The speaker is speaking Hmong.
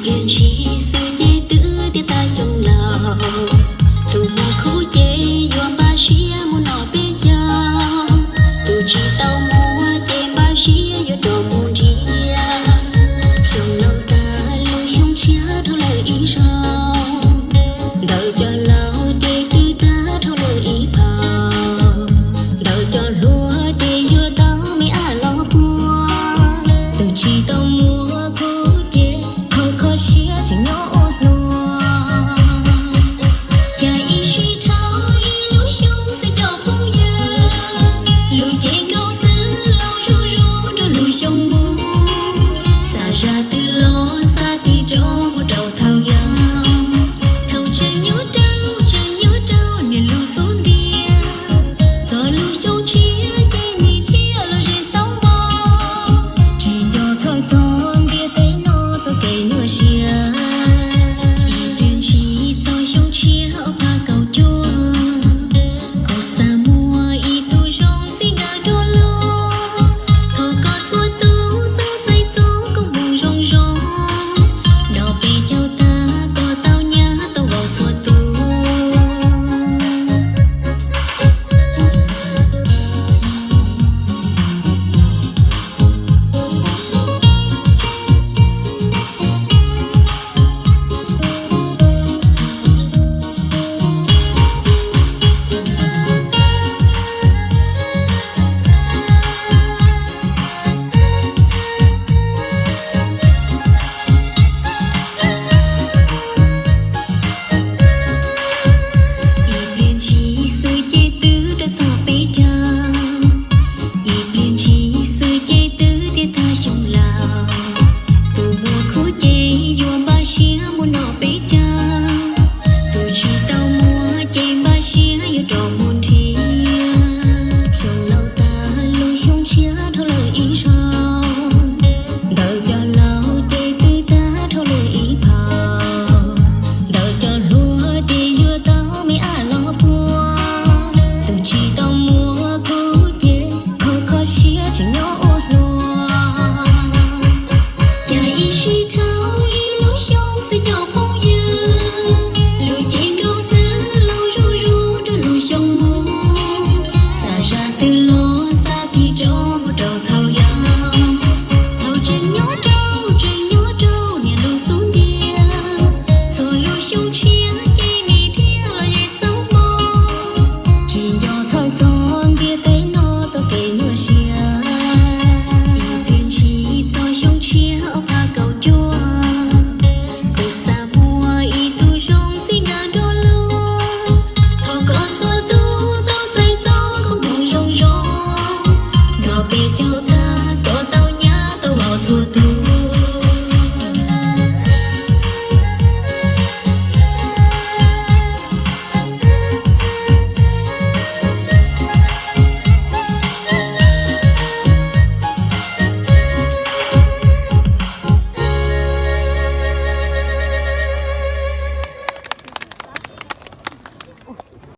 Pliag ntshis xwb ces twb tiav tas xyoo laus. Tus muaj khub ces yuav npaj siab mus noj peb caug, tus tsis tau muaj ces npaj siab yuav rov mus nrhiav. Xyoo laus tag lub xyoo tshiab dhau lawm ib zaug, ntawm cov laus ces twb tag dhau lawm ib phaum, ntawm cov hluas ces yuav tau me ab los puag. Tus tsis tau muaj khub ces kho kho siab tseem nyob ua hluas. Cas ib sij dhau ib lub xyoo xwb cov phooj ywg, lus ces nkauj xwb los zuj zus rau lub xyoo mus. Xav zaj twg los xav tig rau mus rau thaum yau.